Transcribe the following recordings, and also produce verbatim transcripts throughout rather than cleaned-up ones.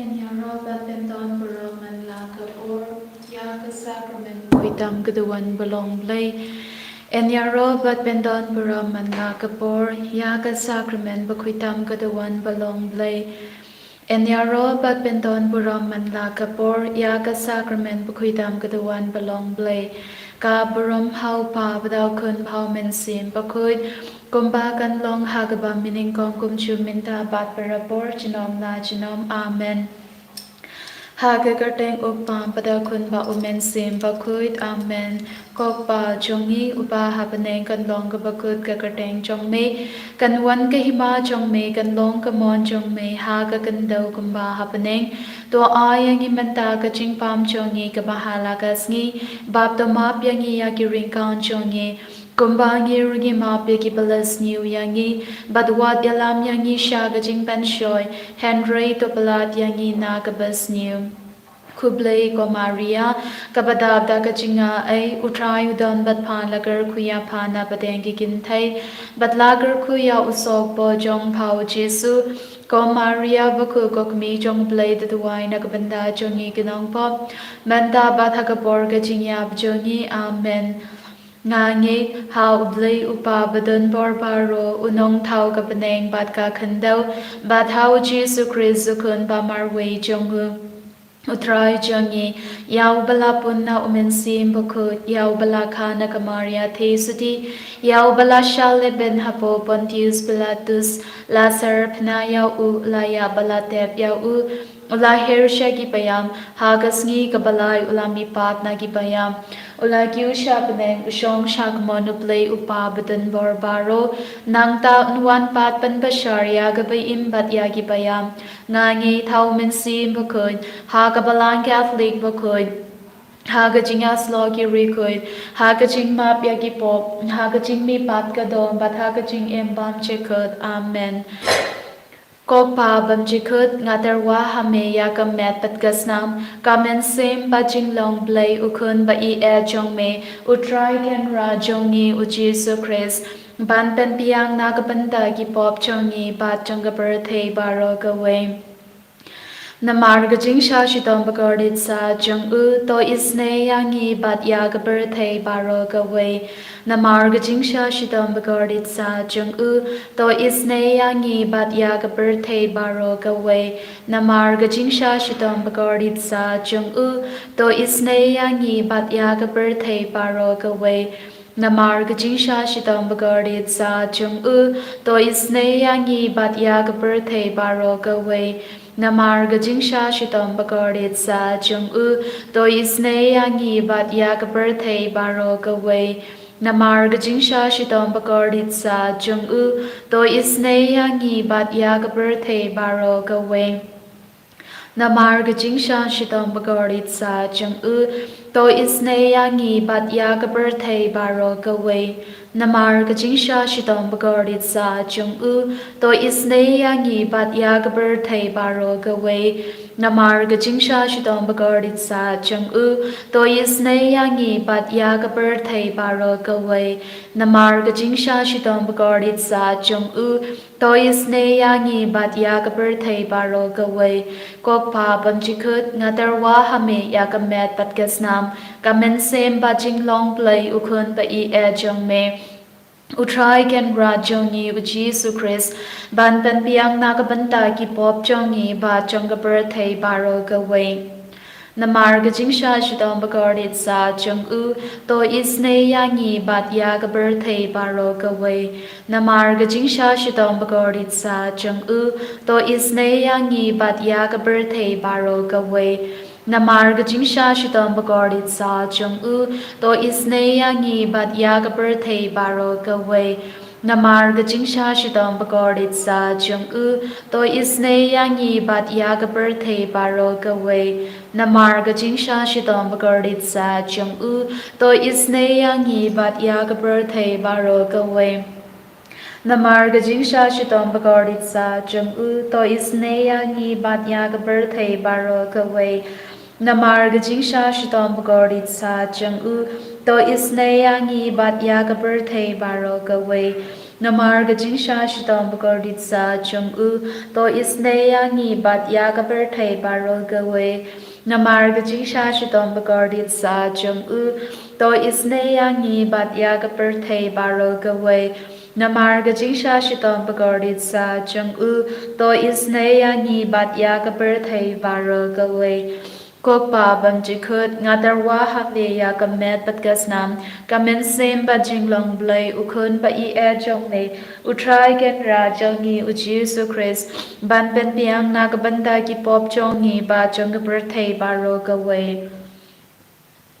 Yn ïaroh bad pyndon burom man la ka por ïa ka sakramen bakhuid tam ka duwan ba long Blei. Yn ïaroh bad pyndon burom man la ka por ïa ka sakramen bakhuid tam ka duwan ba long Blei. Yn ïaroh bad pyndon burom man la ka por ïa ka sakramen bakhuid tam ka duwan ba long Blei. Ka burom ha u Pa bad ha u Khun bad ha u Mynsiem Bakhuid, kumba kan long ha kaba mynnyngkong, kumjuh mynta bad barabor, junom la junom. Amen. Ha ka kyrteng u Kpa bad u Khun bad u Mynsiem Bakhuid. Amen. Ko Kpa jong ngi uba ha bneng, kan long kaba kut ka kyrteng jong me, kan wan ka hima jong me, kan long ka mon jong me ha ka khyndew kumba ha bneng. To ai ïa ngi mynta ka jingpam jong ngi kaba ha la ka sngi, bad to map ïa ngi ïa ki ryngkang jong ngi, kumba ngi ruh ngi map ïa kiba la sniew ïa ngi, bad wat ïalam ïa ngi sha ka jingpynshoi, hynrei to pyllait ïa ngi na kaba sniew. Khublei ko Maria, kaba dap da ka jingaiei, u Trai u don bad pha. La kyrkhu ïa pha na pdeng ki kynthei, bad la kyrkhu ïa u sohpop jong pha u Jisu. Ko Maria bakhuid, ko Kmie jong u Blei, to duwai na ka bynta jong ngi ki nongpop, mynta bad ha ka por ka jingïap jong ngi. Amen. Nga ngeit ha u Blei u Kpa badonbor baroh, u nongthaw ka bneng bad ka khyndew, bad ha u Jisu Khrist u Khun ba marwei jong u, u Trai jong ngi, ïa uba la pun na u Mynsiem Bakhuid, ïa uba la kha na ka Maria Theisotti, ïa uba la shah leh beiñ hapoh Pontius Pilatus, la syrphna ïa u, la ïap bad la tep ïa u, u la her sha ki paidbah, ha ka sngi kaba lai u la mihpat na ki paidbah, u la kiew sha bneng, u shong sha ka mon u Blei u Kpa badonbor baroh. Nangta un wan pat pynbishar ïa kiba im bad ïa ki paidbah. Nga ngeit ha u Mynsiem Bakhuid, ha ka Balang Katholik bakhuid, ha ka jingïasyllok ki riewkhuid, ha ka jingmap ïa ki pop, ha ka jingmihpat ka dong, bad ha ka jingim bymjukut. Amen. Ko Kpa bymjukut, nga tyrwa ha me ïa ka met bad ka snam, ka mynsiem bad jinglong Blei u Khun ba ïeit jong me, u Trai Kynrad jong ngi u Jisu Khrist, ban pynbiang na ka bynta ki pop jong ngi bad jong ka pyrthei baroh kawei. Namar ka jingshah shitom bakordit sah jong u, to isynei ïa ngi bad ïa ka pyrthei baroh kawei. Namar ka jingshah shitom bakordit sah jong u, to isynei ïa ngi bad ïa ka pyrthei baroh kawei. Namar ka jingshah shitom bakordit sah jong u, to isynei ïa ngi bad ïa ka pyrthei baroh kawei. Namar ka jingshah shitom bakordit sah jong u, to isynei ïa ngi bad ïa ka pyrthei baroh kawei. Namar ka jingshah shitom bakordit sah jong u, to isynei ïa ngi bad ïa ka pyrthei baroh kawei. Namar ka jingshah shitom bakordit sah jong u, to isynei ïa ngi bad ïa ka pyrthei baroh kawei. Namar ka jingshah shitom bakordit sah jong u, to isynei ïa ngi bad ïa ka pyrthei baroh kawei. Namar ka jingshah shitom bakordit sah jong u, to isynei ïa ngi bad ïa ka pyrthei baroh kawei. Namar ka jingshah shitom bakordit sah jong u, to isynei ïa ngi bad ïa ka pyrthei baroh kawei. Namar ka jingshah shitom bakordit sah jong u, to isynei ïa ngi bad ïa ka pyrthei baroh kawei. Ko Kpa bymjukut, nga tyrwa ha me ïa ka met bad ka snam, ka mynsiem bad jinglong Blei u Khun ba ïeit jong me, u Trai Kynrad jong ngi u Jisu Khrist, ban pynbiang na ka bynta ki pop jong ngi bad jong ka pyrthei baroh kawei. Namar ka jingshah shitom bakordit sah jong u, to isynei ïa ngi bad ïa ka pyrthei baroh kawei. Namar ka jingshah shitom bakordit sah jong u, to isynei ïa ngi bad ïa ka pyrthei baroh kawei. Namar ka jingshah shitom bakordit sah jong u, to isynei ïa ngi bad ïa ka pyrthei baroh kawei. Namar ka jingshah shitom bakordit sah jong u, to isynei ïa ngi bad ïa ka pyrthei baroh kawei. Namar ka jingshah shitom bakordit sah jong u, to isynei ïa ngi bad ïa ka pyrthei baroh kawei. Namar ka jingshah shitom bakordit sah jong u, to isynei ïa ngi bad ïa ka pyrthei baroh kawei. Namar ka jingshah shitom bakordit sah jong u, to isynei ïa ngi bad ïa ka pyrthei baroh kawei. Namar ka jingshah shitom bakordit sah jong u, to isynei ïa ngi bad ïa ka pyrthei baroh kawei. Namar ka jingshah shitom bakordit sah jong u, to isynei ïa ngi bad ïa ka pyrthei baroh kawei. Namar ka jingshah shitom bakordit sah jong u, to isynei ïa ngi bad ïa ka pyrthei baroh kawei. Ko Kpa bymjukut, nga tyrwa ha me ïa ka met bad ka snam, ka mynsiem bad jinglong Blei, u Khun ba ïeit jong me, u Trai Kynrad jong ngi u Jisu Khrist, ban pynbiang na ka bynta ki pop jong ngi bad jong ka pyrthei baroh kawei.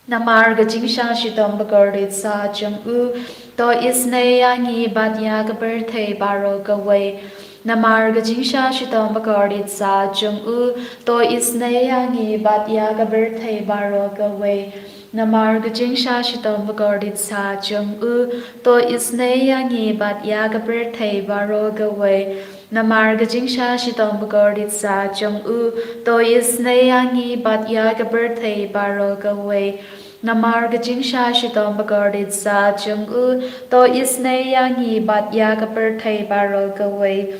Namar ka jingshah shitom bakordit sah jong u, to isynei ïa ngi bad ïa ka pyrthei baroh kawei. Namar ka jingshah shitom bakordit sah jong u, to isynei ïa ngi bad ïa ka pyrthei baroh kawei. Namar ka jingshah shitom bakordit sah jong u, to isynei ïa ngi bad ïa ka pyrthei baroh kawei. Namar ka jingshah shitom bakordit sah jong u, to isynei ïa ngi bad ïa ka pyrthei baroh kawei. Namar ka jingshah shitom bakordit sah jong u, to isynei ïa ngi bad ïa ka pyrthei baroh kawei.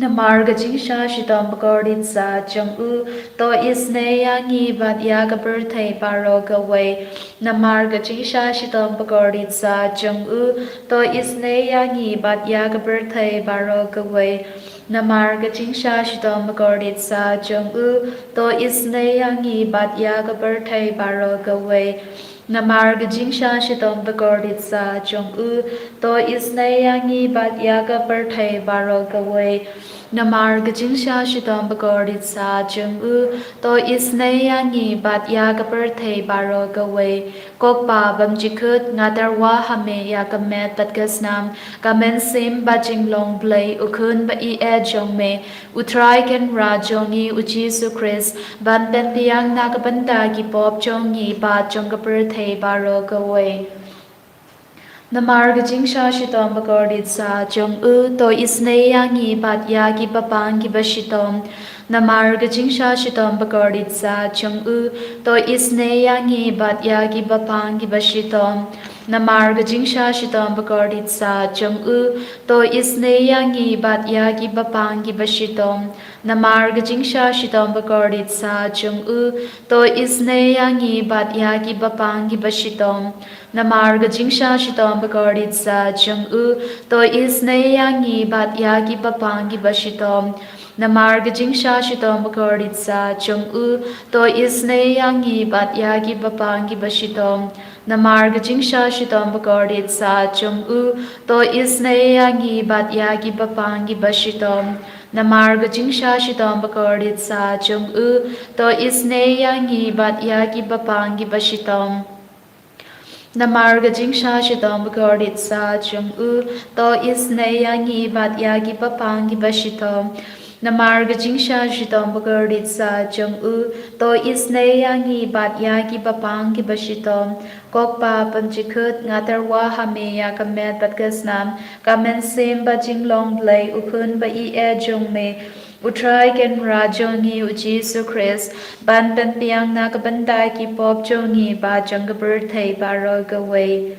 Namar ka jingshah shitom bakordit sah jong u, to isynei ïa ngi bad ïa ka pyrthei baroh kawei. Namar ka jingshah shitom bakordit sah jong u, to isynei ïa ngi bad ïa ka pyrthei baroh kawei. Namar ka jingshah shitom bakordit sah jong u, to isynei ïa ngi bad ïa ka pyrthei baroh kawei. Namar ka jingshah shitom bakordit sah jong u, to isynei ïa ngi bad ïa ka pyrthei baroh kawei. Namar ka jingshah shitom bakordit sah jong u, to isynei ïa ngi bad ïa ka pyrthei baroh kawei. Ko Kpa bymjukut, nga tyrwa ha me ïa ka met bad ka snam, ka mynsiem bad jinglong Blei, u Khun ba ïeit jong me, u Trai Kynrad jong ngi u Jisu Khrist, ban pynbiang na ka bynta ki pop jong ngi bad jong ka pyrthei baroh kawei. Namar ka jingshah shitom bakordit sah jong u, to isynei ïa ngi bad ïa ki bapang kiba shitom. Namar ka jingshah shitom bakordit sah jong u, to isynei ïa ngi bad ïa ki bapang kiba shitom. Namar ka jingshah shitom bakordit sah jong u, to isynei ïa ngi bad ïa ki bapang kiba shitom. Namar ka jingshah shitom bakordit sah jong u, to isynei ïa ngi bad ïa ki bapang kiba shitom. Namar ka jingshah shitom bakordit sah jong u, to isynei ïa ngi bad ïa ki bapang kiba shitom. Namar ka jingshah shitom bakordit sah jong u, to isynei ïa ngi bad ïa ki bapang kiba shitom. Namar ka jingshah shitom bakordit sah jong u, to isynei ïa ngi bad ïa ki bapang kiba shitom. Namar ka jingshah shitom bakordit sah jong u, to isynei ïa ngi bad ïa ki bapang kiba shitom. Namar ka jingshah shitom bakordit sah jong u, to isynei ïa ngi bad ïa ki bapang kiba shitom. Namar ka jingshah shitom bakordit sah jong u, to isynei ïa ngi bad ïa ki bapang kiba shitom. Ko Kpa bymjukut, nga tyrwa ha me ïa ka met bad ka snam, ka mynsiem bad jinglong Blei, u Khun ba ïeit jong me, u Trai Kynrad jong ngi u Jisu Khrist, ban pynbiang na ka bynta ki pop jong ngi bad jong ka pyrthei baroh kawei.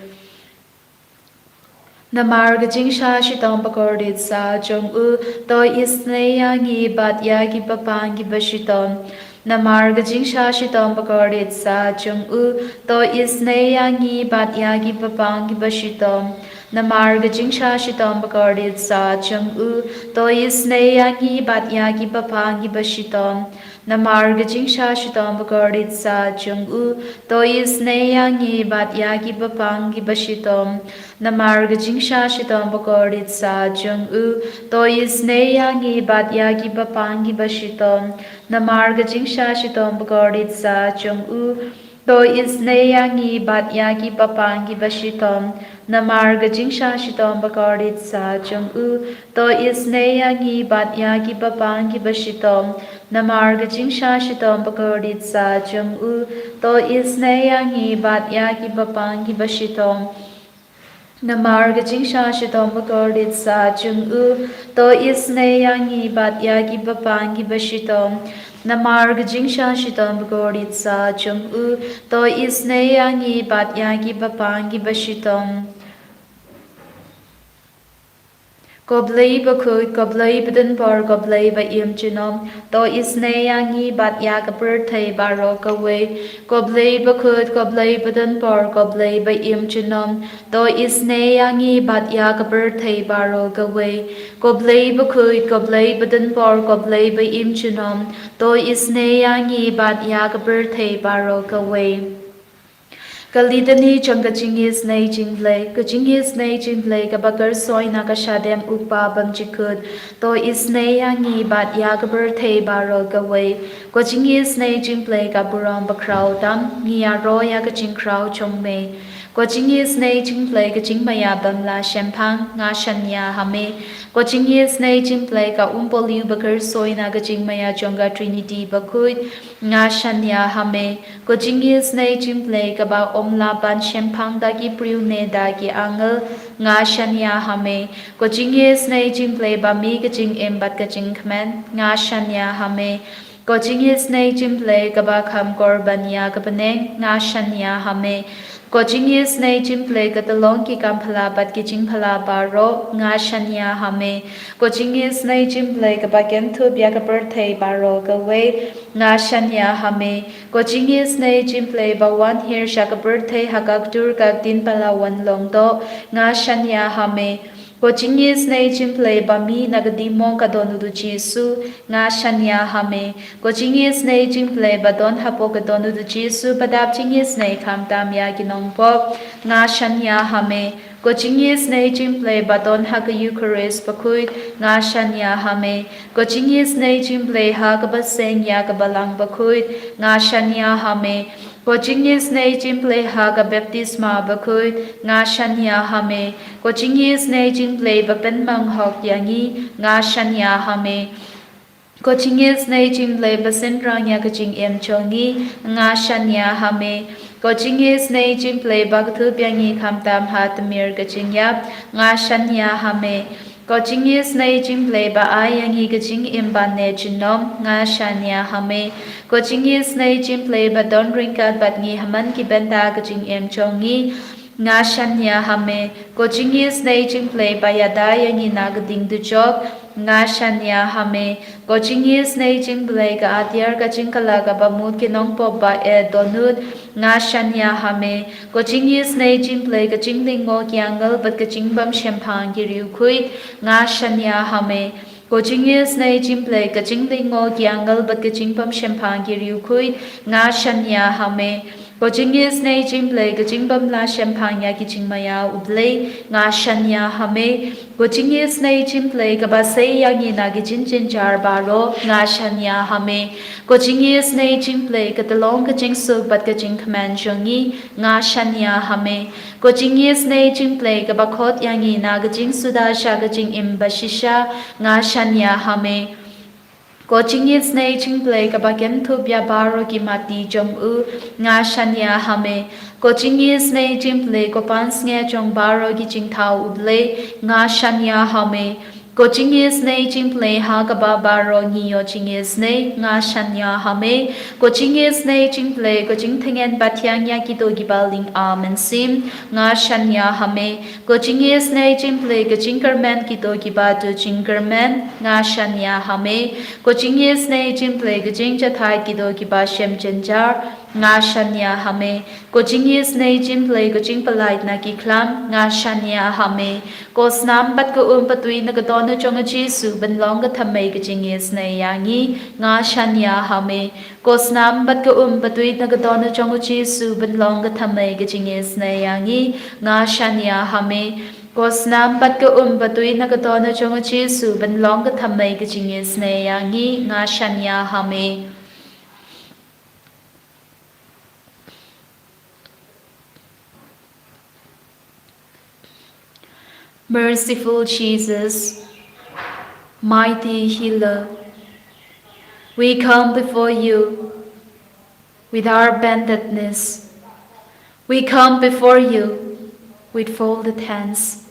Namar ka jingshah shitom bakordit sah jong u, to isynei ïa ngi bad ïa ki bapang kiba shitom. Namar ka jingshah shitom bakordit sah jong u, to isynei ïa ngi bad ïa ki bapang kiba shitom. Namar ka jingshah shitom bakordit sah jong u, to isynei ïa ngi bad ïa ki bapang kiba shitom. Namar ka jingshah shitom bakordit sah jong u, to isynei ïa ngi bad ïa ki bapang kiba shitom. Namar ka jingshah shitom bakordit sah jong u, to isynei ïa ngi bad ïa ki bapang kiba shitom. Namar ka jingshah shitom bakordit sah jong u, to isynei ïa ngi bad ïa ki bapang kiba shitom. Namar ka jingshah shitom bakordit sah jong u, to isynei ïa ngi bad ïa ki bapang kiba shitom. Namar ka jingshah shitom bakordit sah jong u, to isynei ïa ngi bad ïa ki bapang kiba shitom. Namar ka jingshah shitom bakordit sah jong u, to isynei ïa ngi bad ïa ki bapang kiba shitom. Namar ka jingshah shitom bakordit sah jong u, to isynei ïa ngi bad ïa ki bapang kiba shitom. Ko Blei bakhuid, ko Blei badonbor, ko Blei ba im junom, to isynei ïa ngi bad ïa ka pyrthei baroh kawei. Ko Blei bakhuid, ko Blei badonbor, ko Blei ba im junom, to isynei ïa ngi bad ïa ka pyrthei baroh kawei. Ko Blei bakhuid, ko Blei badonbor, ko Blei ba im junom, to isynei ïa ngi bad ïa ka pyrthei baroh kawei. Ka Litany jong ka jingisynei jong U Blei. Ka jingisynei jong U Blei kaba kyrsoi na ka shadem U Kpa bymjukut, to isynei ïa ngi bad ïa ka pyrthei baroh kawei. Ka jingisynei jong U Blei ka burom bakhraw tam, ngi ïaroh ïa ka jingkhraw jong me. Ka jingisynei jong U Blei ka jingmaïa bym lah shemphang, nga shaniah ha me. Ka jingisynei jong U Blei ka umpohliew bakyrsoi na ka jingmaïa jong ka Trinity bakhuid, nga shaniah ha me. Ka jingisynei jong U Blei kaba ym lah ban shemphang da ki briew ne da ki angel, nga shaniah ha me. Ka jingisynei jong U Blei ba mih ka jingim bad ka jingkmen, nga shaniah ha me. Ka jingisynei jong U Blei kaba kham kor ban ïa ka bneng, nga shaniah ha me. Ka jingisynei jong U Blei ka tyllong ki kam phylla bad ki jingphylla baroh, nga shaniah ha me. Ka jingisynei jong U Blei kaba kynthup ïa ka pyrthei baroh kawei, nga shaniah ha me. Ka jingisynei jong U Blei ba wan hiar sha ka pyrthei ha ka ktur ka ktien palat wan long doh, nga shaniah ha me. Ka jingisynei jong U Blei ba mih na ka diengmong ka don uto u Jisu, nga shaniah ha me. Ka jingisynei jong U Blei ba don hapoh ka don uto u Jisu ba dap jingisynei khamtam ïa ki nongpop, nga shaniah ha me. Ka jingisynei jong U Blei ba don ha ka Eukharist bakhuid, nga shaniah ha me. Ka jingisynei jong U Blei ha kaba seng ïa ka balang bakhuid, nga shaniah ha me. Ka jingisynei jong U Blei ha ka baptisma bakhuid, nga shaniah ha me. Ka jingisynei jong U Blei ba pynmang hok ïa ngi, nga shaniah ha me. Ka jingisynei jong U Blei ba synran ïa ka jingim jong ngi, nga shaniah ha me. Ka jingisynei jong U Blei ba kynthup ïa ngi khamtam ha tmier ka jingïap, nga shaniah ha me. Ka jingisynei jong U Blei ba ai ïa ngi ka jingim ban neh junom, nga shaniah ha me. Ka jingisynei jong U Blei ba don ryngkat bad ngi ha man ki bynta ka jingim jong ngi, nga shaniah ha me. Ka jingisynei jong U Blei ba ïada ïa ngi na ka ding dujok, nga shaniah ha me. Ka jingisynei jong U Blei ka atiar ka jingkylla kaba mut ki nongpop ba eh dohnud, nga shaniah ha me. Ka jingisynei jong U Blei ka jinglyngngoh ki angel bad ka jingbymshemphang ki riewkhuid, nga shaniah ha me. Ka jingisynei jong U Blei ka jinglyngngoh ki angel bad ka jingbymshemphang ki riewkhuid, nga shaniah ha me. Ka jingisynei jong U Blei ka jingbymlah shemphang ïa ki jingmaïa U Blei, nga shaniah ha me. Ka jingisynei jong U Blei kaba sei ïa ngi na ki jingjynjar baroh, nga shaniah ha me. Ka jingisynei jong U Blei ka tyllong ka jingsuk bad ka jingkmen jong ngi, nga shaniah ha me. Ka jingisynei jong U Blei kaba khot ïa ngi na ka jingsuda sha ka jingim bashisha, nga shaniah ha me. Ka jingisynei jong U Blei kaba kynthup ïa baroh ki matti jong u, nga shaniah ha me. Ka jingisynei jong U Blei ka pansngiat jong baroh ki jingthaw U Blei, nga shaniah ha me. Ka jingisynei jong U Blei ha kaba baroh ngi ïoh jingisynei, nga shaniah ha me. Ka jingisynei jong U Blei ka jingtngen ba thiang ïa kito kiba ling ar mynsiem, nga shaniah ha me. Ka jingisynei jong U Blei ka jingkyrmen kito kiba duh jingkyrmen, nga shaniah ha me. Ka jingisynei jong U Blei ka jingjahthait kito kiba shem jynjar, nga shaniah ha me. Ka jingisynei jong U Blei ka jingpyllait na ki khlam, nga shaniah ha me. Ka snam bad ka um patwi na ka dohnud jong u Jisu ban long ka thymmei ka jingisynei ïa ngi, nga shaniah ha me. Ka snam bad ka um patwi na ka dohnud jong u Jisu ban long ka thymmei ka jingisynei ïa ngi, nga shaniah ha me. Ka snam bad ka um patwi na ka dohnud jong u Jisu ban long ka thymmei ka jingisynei ïa ngi, nga shaniah ha me. Merciful Jesus, mighty healer, we come before you with our bendedness. We come before you with folded hands.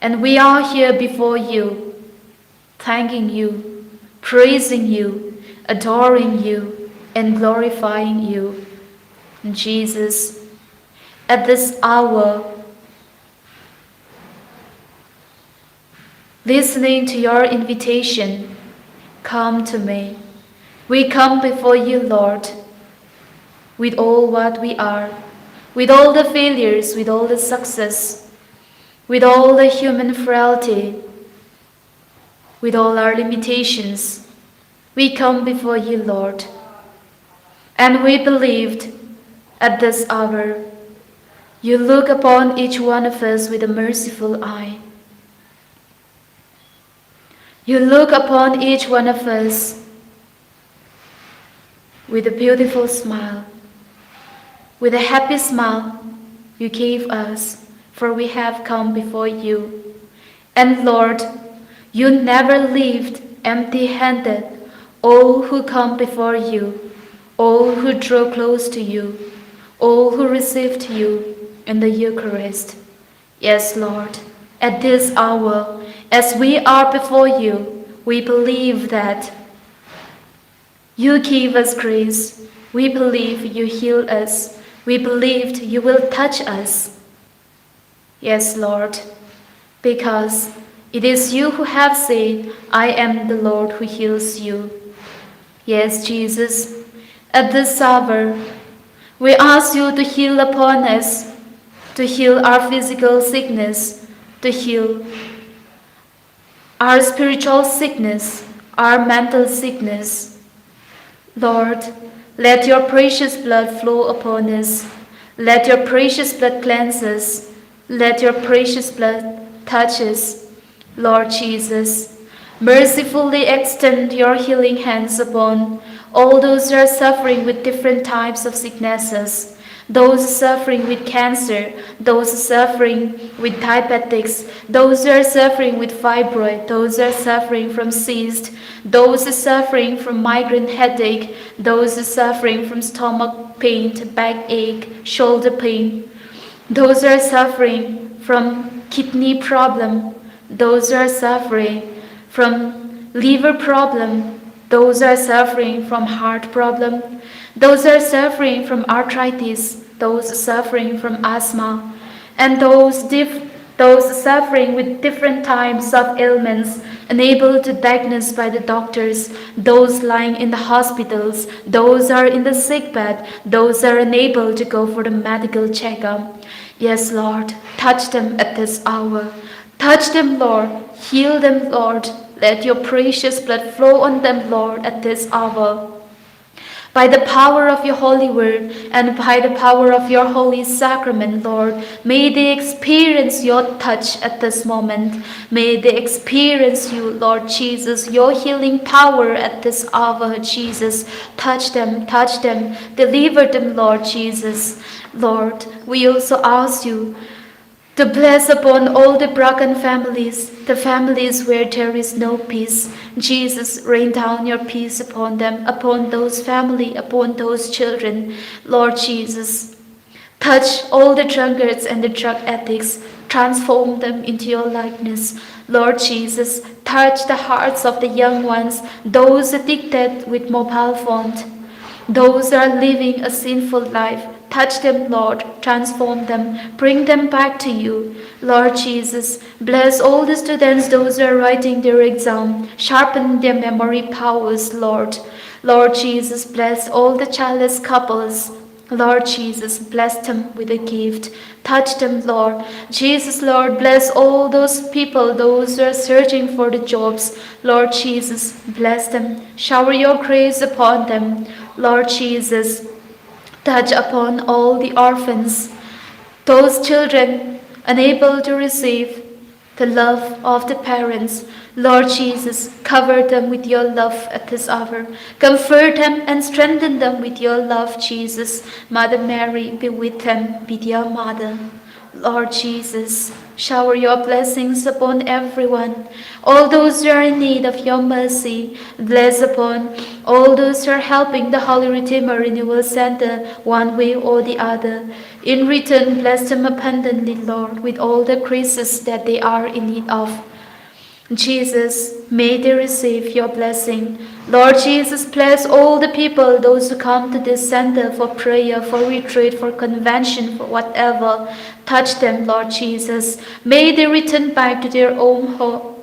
And we are here before you, thanking you, praising you, adoring you, and glorifying you. Jesus, at this hour, Listening to your invitation, come to me. We come before you, Lord, with all what we are, with all the failures, with all the success, with all the human frailty, with all our limitations. We come before you, Lord, and we believed at this hour you look upon each one of us with a merciful eye. You look upon each one of us with a beautiful smile. With a happy smile you gave us, for we have come before you. And Lord, you never leave empty handed all who come before you, all who draw close to you, all who received you in the Eucharist. Yes, Lord, at this hour, as we are before you, we believe that you give us grace. We believe you heal us. We believed you will touch us. Yes, Lord, because it is you who have said, "I am the Lord who heals you." Yes, Jesus, at this hour, we ask you to heal upon us, to heal our physical sickness, to heal our spiritual sickness, our mental sickness. Lord, let your precious blood flow upon us. Let your precious blood cleanse us. Let your precious blood touch us. Lord Jesus, mercifully extend your healing hands upon all those who are suffering with different types of sicknesses, those suffering with cancer, those suffering with diabetics, those who are suffering with fibroid, those who are suffering from cyst, those suffering from migraine headache, those suffering from stomach pain, backache, shoulder pain, those who are suffering from kidney problem, those who are suffering from liver problem, those who are suffering from heart problem, those who are suffering from arthritis, those suffering from asthma, and those diff- those suffering with different types of ailments, unable to diagnose by the doctors, those lying in the hospitals, those are in the sick bed, those are unable to go for the medical checkup. Yes, Lord, touch them at this hour. Touch them, Lord. Heal them, Lord. Let your precious blood flow on them, Lord, at this hour. By the power of your holy word and by the power of your holy sacrament, Lord, may they experience your touch at this moment. May they experience you, Lord Jesus, your healing power at this hour, Jesus. Touch them, touch them, deliver them, Lord Jesus. Lord, we also ask you to bless upon all the broken families, the families where there is no peace. Jesus, rain down your peace upon them, upon those family, upon those children. Lord Jesus, touch all the drunkards and the drug addicts. Transform them into your likeness. Lord Jesus, touch the hearts of the young ones, those addicted with mobile phone, those who are living a sinful life. Touch them, Lord. Transform them. Bring them back to you. Lord Jesus, bless all the students, those who are writing their exam. Sharpen their memory powers, Lord. Lord Jesus, bless all the childless couples. Lord Jesus, bless them with a gift. Touch them, Lord. Jesus, Lord, bless all those people, those who are searching for the jobs. Lord Jesus, bless them. Shower your grace upon them. Lord Jesus, touch upon all the orphans, those children unable to receive the love of the parents. Lord Jesus, cover them with your love at this hour. Comfort them and strengthen them with your love, Jesus. Mother Mary, be with them, be their mother. Lord Jesus, shower your blessings upon everyone. All those who are in need of your mercy, bless upon all those who are helping the Holy Redeemer Renewal Center one way or the other. In return, bless them abundantly, Lord, with all the graces that they are in need of. Jesus, may they receive your blessing. Lord Jesus, bless all the people, those who come to this center for prayer, for retreat, for convention, for whatever. Touch them, Lord Jesus. May they return back to their own ho-